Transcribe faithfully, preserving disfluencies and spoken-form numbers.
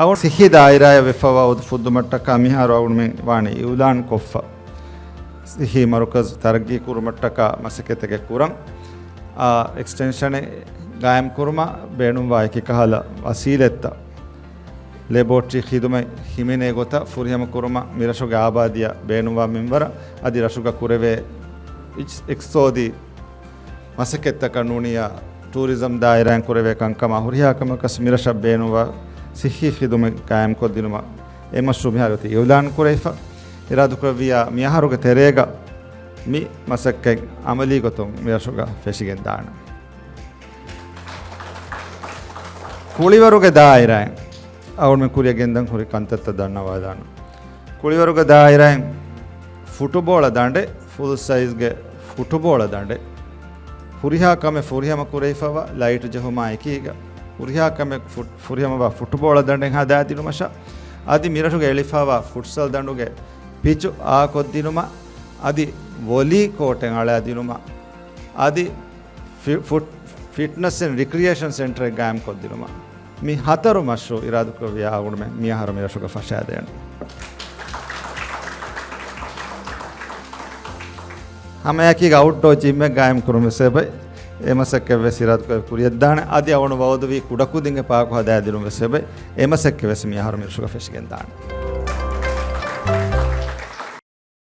އަޅުގަނޑު ސިއްހީ ދާއިރާއަށް ވެފައިވާ އުދު ފުއްދުމަށްޓަކާ މިހާރު އަޅުގަނޑުމެން ވާނީ އިއުލާން ކޮށްފަ، ސިއްހީ މަރުކަޒު ތަރައްގީ ކުރުމަށްޓަކާ މަސައްކަތެއް ކުރަން. އާ، އެކްސްޓެންޝަނެއް ގާއިމް ކުރުމަށް ބޭނުންވާ އެކި ކަހަލަ ވަސީލަތްތައް، ލެބޯޓްރީ ޚިދުމަތް ހިމެނޭ ގޮތަށް ފުރިހަމަ ކުރުމަށް މިރަށުގެ އާބާދީއަށް ބޭނުންވާ މިންވަރަށް އަދި ރަށުގަ ކުރެވޭ އިސް-، އިޤްތިޞާދީ މަސައްކަތްތަކަށް ނޫނިއްޔާ ޓޫރިޒަމް ދާއިރާއިން ކުރެވޭ ކަންކަމާ ހުރިހާ ކަމަކަސް މިރަށަށް ބޭނުންވާ ސިއްހީ ޚިދުމަތް ގާއިމްކޮށްދިނުމަށް އެ މަޝްރޫޢު މިހާރު އޮތީ އިއުލާން ކުރެވިފަ. އިރާދަކުރެއްވިއްޔާ މިއަހަރުގެ ތެރޭގަ މި މަސައްކަތް ޢަމަލީ ގޮތުން މިރަށުގަ ފެށިގެން ދާނެ. ކުޅިވަރުގެ ދާއިރާއިން އަޅުގަނޑުމެން ކުރިއަށް ގެންދަން ހުރި ކަންތައްތައް ދަންނަވާލާނަން. ކުޅިވަރުގެ ދާއިރާއިން ފުޓުބޯޅަ ދަނޑެއް، ފުލް ސައިޒްގެ ފުޓުބޯޅަ ދަނޑެއް، ހުރިހާ ކަމެއް ފުރިހަމަ ކުރެވިފައިވާ ލައިޓް ޖެހުމާ އެކީގަ، ހުރިހާ ކަމެއް ފުޓް-، ފުރިހަމަވާ ފުޓުބޯޅަ ދަނޑެއް ހަދާދިނުމަށާ، އަދި މިރަށުގަ އެޅިފައިވާ ފުޓްސަލް ދަނޑުގެ ޕިޗު އާކޮށްދިނުމަށް، އަދި ވޮލީ ކޯޓެއް އަޅާދިނުމަށް، އަދި ފި-، ފުޓް-، ފިޓްނަސް އެންޑް ރިކްރިއޭޝަން ސެންޓަރެއް ގާއިމްކޮށްދިނުމަށް. މި ހަތަރު މަޝްރޫޢު އިރާދަކުރެއްވިއްޔާ އަޅުގަނޑުމެން މިއަހަރު މިރަށުގަ ފަށާދޭނަން. ހަމައެކީގަ އައުޓްޑޯ ޖިމްއެއް ގާއިމް ކުރުން ވެސް އެބައި، އެ މަސައްކަތް ވެސް އިރާދަކުރެއްވި ކުރިއަށްދާނެ. އަދި އަޅުގަނޑު ވައުދުވީ ކުޑަކުދިންގެ ޕާކު ހަދާދިނުން ވެސް އެބައި، އެ މަސައްކަތް ވެސް މިއަހަރު މިރަށުގަ ފެށިގެންދާނެ.